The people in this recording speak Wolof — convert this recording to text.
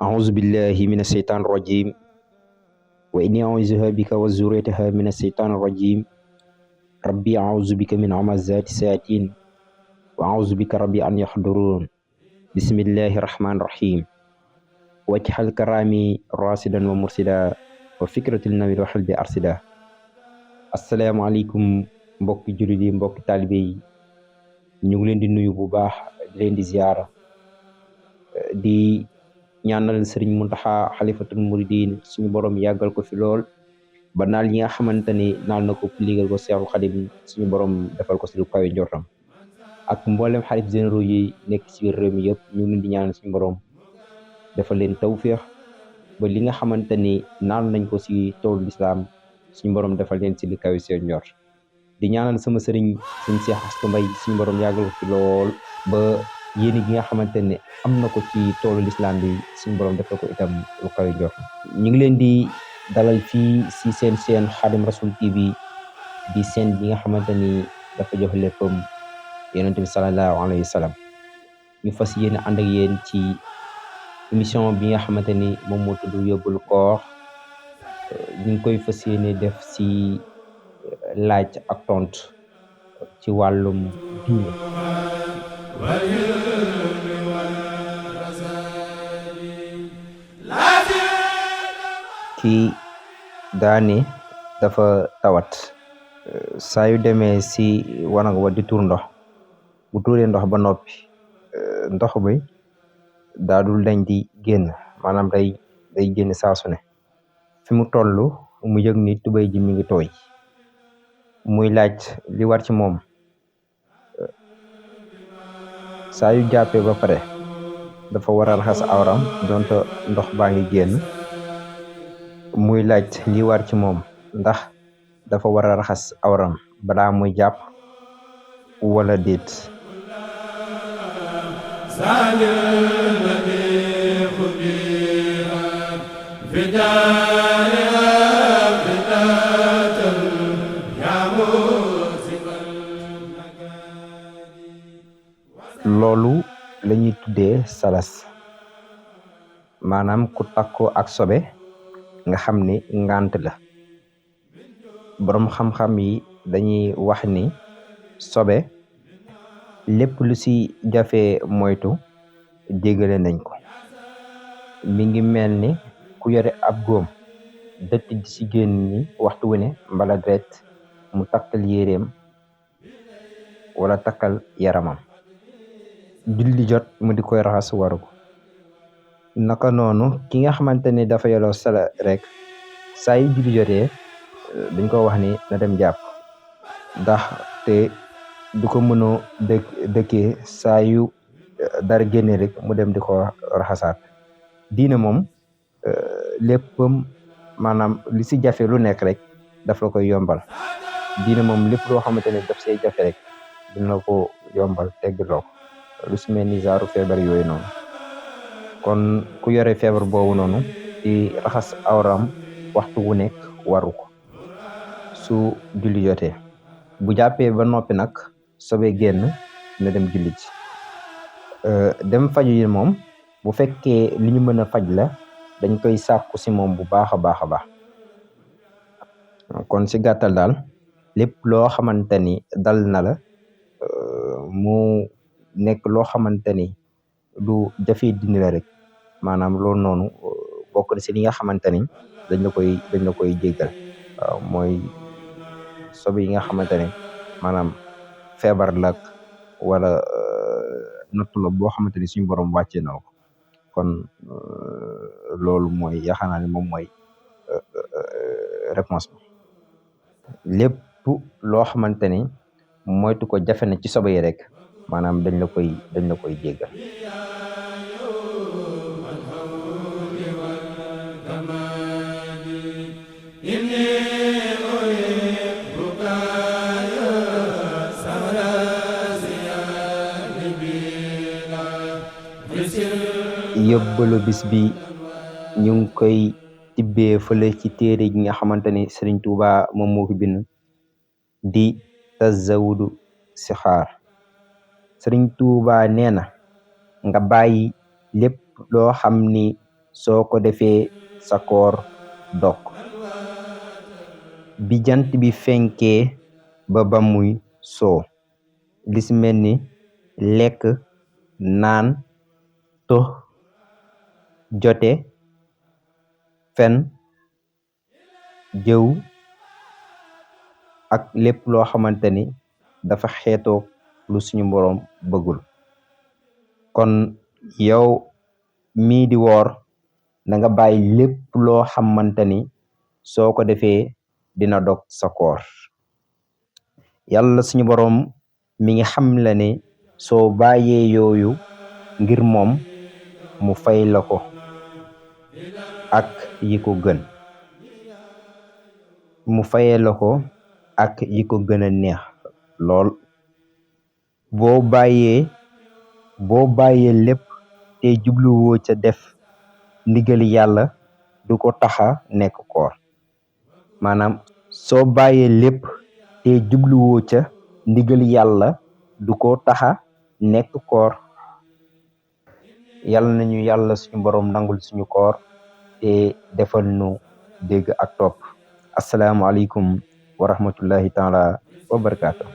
أعوذ بالله من الشيطان الرجيم وإني أعوذها بك وذريتها من الشيطان الرجيم ربي أعوذ بك من همزات الشياطين وأعوذ بك ربي أن يحضرون بسم الله الرحمن الرحيم واجعل كرامي راشدا ومرشدا وفكرة النبي وحلبي أرشدا. asalaamaaleykum mbokki jullit yi mbokki taalibe yi ñu ngi leen di nuyu bu baax di leen di ziyaara di ñaanal sëriñ Muntaxa xalifatul muridin suñu borom yàggal ko fi lool ba naal yi nga xamante ni naal na ko liggéeyal ko Seexul Xadim suñu borom defal ko si lu kawe njortam ak mboolem xalif généraux yi nekk ci biir réew mi yëpp ñu ngi leen di ñaanal suñu borom defal leen tawféex ba li nga xamante ni naal nañ ko si toolu lislaam suñu borom defal leen ci li kawe seen njort di ñaanal sama sëriñ suñu Seex Astu Mbay suñu borom yàggal ko fi lool ba yéene gi nga xamante ne am na ko ci toolu lislaam bi suñu borom defal ko itam lu kawe njort. ñu ngi leen di dalal fii si seen Xaadim Rasul TV di seen bi nga xamante ni dafa jox léppam yonent bi sallallahu alayhi wa sallam ñu fas yéene ànd ak yéen ci émission bi nga xamante ni moom moo tudd yóbbul koor ñu ngi koy fas yéene def si laaj ak tontu ci wàllum diine. kii daane dafa tawat saa yu demee si wanag wa di tuur ndox bu tuuree ndox ba noppi ndox bi daadul dañ di génn maanaam day génn saa su ne fi mu toll mu yëg ni tubéy ji mi ngi tooy muy laaj li war ci moom saa yu jàppee ba pare dafa war a raxas awram donte ndox baa ngi génn muy laaj li war ci moom ndax dafa war a raxas awram balaa muy jàpp wala déet. loolu la ñuy tuddee salas maanaam ku takkoo ak sobe nga xam ni ngant la boroom xam-xam yi dañuy wax ni sobe lépp lu ci jafe moytu jéggale nañ ko mi ngi mel ni ku yore ab góom dëtt di ci génn ni waxtu wu ne mbala deret mu takkal yéreem wala takkal yaramam julli jot mu di koy raxas waru ko naka noonu ki nga xamante ni dafa yoloo sala rek saa yu julli jotee dañ ko wax ni na dem jàpp ndax te du ko mënoo dëkkee saa yu dara génne rek mu dem di ko raxasaat diine moom léppam maanaam li si jafe lu nekk rek daf la koy yombal diine moom lépp loo xamante ne daf say jafe rek dina ko yombal teggiloo ko lu si mel ni zaaru feebar yooyu noonu kon ku yore feebar boobu noonu di raxas awram waxtu wu nekk waru ko su julli jotee bu jàppee ba noppi nag sobe génn na dem julli ci dem faju yi moom bu fekkee li ñu mën a faj la dañ koy sàkku si moom bu baax a baax a baax kon si gàttal daal lépp loo xamante ni dal na la mu nekk loo xamante ni du jafee dindi la rek maanaam loolu noonu bokk na si li nga xamante ni dañ la koy jéggal waaw mooy sobe yi nga xamante ne maanaam feebar la wala nattu la boo xamante ni suñu borom wàccee na ko kon loolu mooy yaakaar naa ne moom mooy réponse bi lépp loo xamante ni moytu ko jafe na ci sobe yi rek maanaam dañ la koy jéggal. yóbbalu bis bi ñu ngi koy tibbee fële ci téere gi nga xamante ni Sëriñ Tuuba moom moo ko bind di Tazawudu Sixaar Sëriñ Tuuba nee na nga bàyyi lépp loo xam ni soo ko defee sa koor dog bi jant bi fenkee ba muy soo li si mel ni lekk naan tux jote fen jëw ak lépp loo xamante ni dafa xeetoo lu suñu boroom bëggul kon yow mii di woor na nga bàyyi lépp loo xamante ni soo ko defee dina dog sa koor yàlla suñu boroom mi ngi xam la ne soo bàyyee yooyu ngir moom mu fay la ko ak yi ko gën mu fayee la ko ak yi ko gën a neex lool boo bàyyee lépp te jubluwoo ca def ndigali yàlla du ko taxa nekk koor maanaam soo bàyyee lépp te jubluwoo ca ndigali yàlla du ko taxa nekk koor yàlla nañu yàlla suñu boroom nangul suñu koor te defal nu dégg ak topp asalaamualeykum wa rahmatullahi taala wa barakaatu